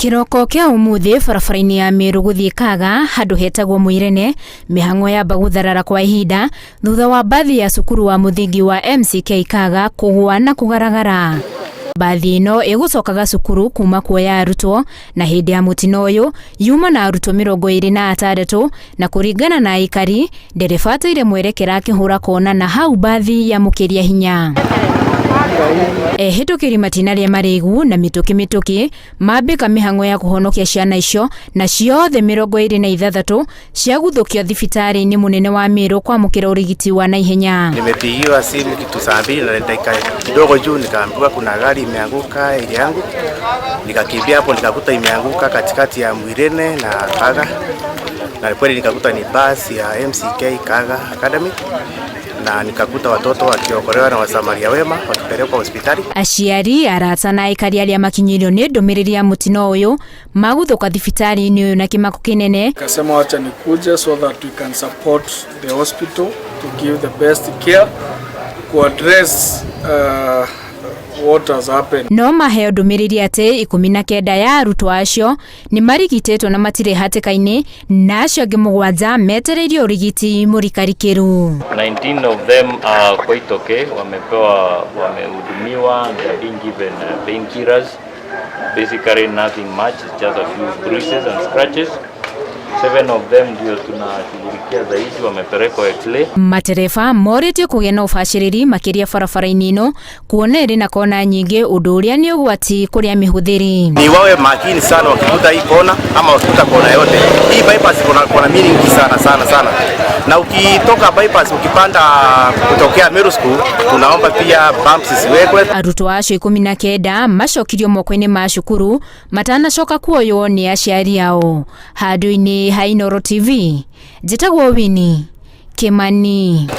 Kĩroko kĩa ũmũthĩ barabara-inĩ ya Meru gũthiĩ Kaga handũ hetagwo Mwirene, mĩhang'o yamba gũtharara kwa ihinda thutha wa mbathi ya cukuru wa mũthingi wa MCK Kaga kũgũa na kũgaragara. Mbathi ĩno ĩgũcokaga cukuru kuma kuoya arutwo na hĩndĩ ya mũtino ũyũ yuma na arutwo 26 na kũringana na aikari ndereba ateire mwerekera akĩhũra kona na hau mbathi yamũkĩria hinya. Ehĩtũkĩri matina rĩa marĩgu na mĩtũkĩ mĩtũkĩ mambĩka mĩhang'o ya kũhonokia ciana icio na ciothe 26 ciaguthũkio thibitarĩ-inĩ mũnene wa Meru kwamũkĩra ũrigiti wa naihenya. Nimepigiwa simu kitu saa 2 na dakika kidogo juu, nikaambiwa kuna gari imeanguka area yangu. Nikakimbia hapo nikakuta imeanguka katikati ya Mwirene na Kaga, na kweli nikakuta ni basi ya MCK Kaga Academy, na nikakuta watoto wakiokolewa na wasamaria wema wakipelekwa hospitali. Aciari, arata na aikari arĩa makinyĩirio nĩ ndũmĩrĩri ya mũtino ũyũ magũthũka thibitarĩ-inĩ ũyũ na kĩmako kĩnene. Kasema wacha nikuje so that we can support the hospital to give the best care, ku address what has happened. No maheo ndũmĩrĩri atĩ 19 ya arutwo acio nĩ marigitĩtwo na matirĩ hatĩka-inĩ na acio angĩ 7 metereirio ũrigiti mũrikarikĩru. 19 of them are quite okay, wamepewa, wamehudumiwa, they are being given painkillers. Basically nothing much, it's just a few bruises and scratches. 7 of them ndio tunashughulikia zaidi, wamepelekwa X-ray. Matereba morĩtio kũgĩa na ũbacĩrĩri makĩria barabara-inĩ ĩno kuona ĩrĩ na kona nyingĩ ũndũ ũrĩa nĩ ũgwati kũrĩ amĩhũthĩri. Ni wawe makini sana wakikuta hii kona ama wakikuta kona yote. Hii bypass kuna kona mingi sana sana sana. Na ukitoka bypass ukipanda kutokea Meru School, tunaomba pia bumps ziwekwe. Arutwo acio 19 macokirio moko-inĩ ma cukuru matanacoka kuoywo nĩ aciari ao. Handũ-inĩ ha Inooro TV, njĩtagwo Winnie Kimani.